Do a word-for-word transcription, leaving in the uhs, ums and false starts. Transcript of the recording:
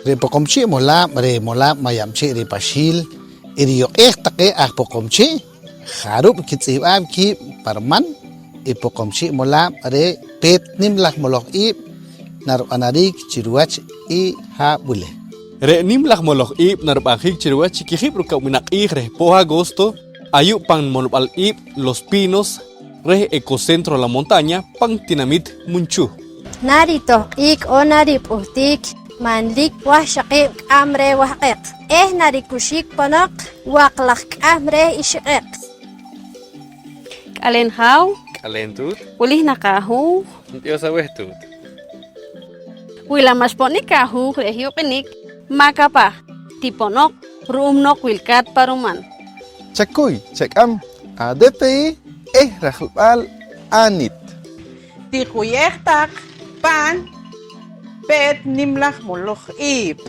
Re' Poqomchi' Molaab' reh Molaab' Mayab'chi' Ripaxiil i riyuq'eej taqe aj Poqomchi', jarub' kitz'ihmb'aab' kiib' pa riman i Poqomchi' Molaab' reh peet nim laj moloj iib' narib'anariik chi riwach i haab' wili. Re' nim laj moloj iib' narib'anjiik chi riwach chi kijib' rukab'inaq q'iij reh poh agosto ayu' pan molb'al iib' Los Pinos reh Ecocentro La Montaña pan tinamit Munchuh. Naritohq'ik on narip'uhtik manlik wahxaqiib' k'am reh wahq'eq eh narikuxik ponoq waq laj k'ahm reh ixq'eq. K'aleen haaw. K'aleen tuut. Wili naq ahuuj. Ntiox aweh tuut. Wi la' ma' xponik ahuuj reh yuq'unik, ma' kapaj, tiponoq ru'um noq wilkaat pa ruman. Chakuy chak'am a-D P I eh rajlb'al anit. Tiquyej taq pan peet nim laj moloj iib'.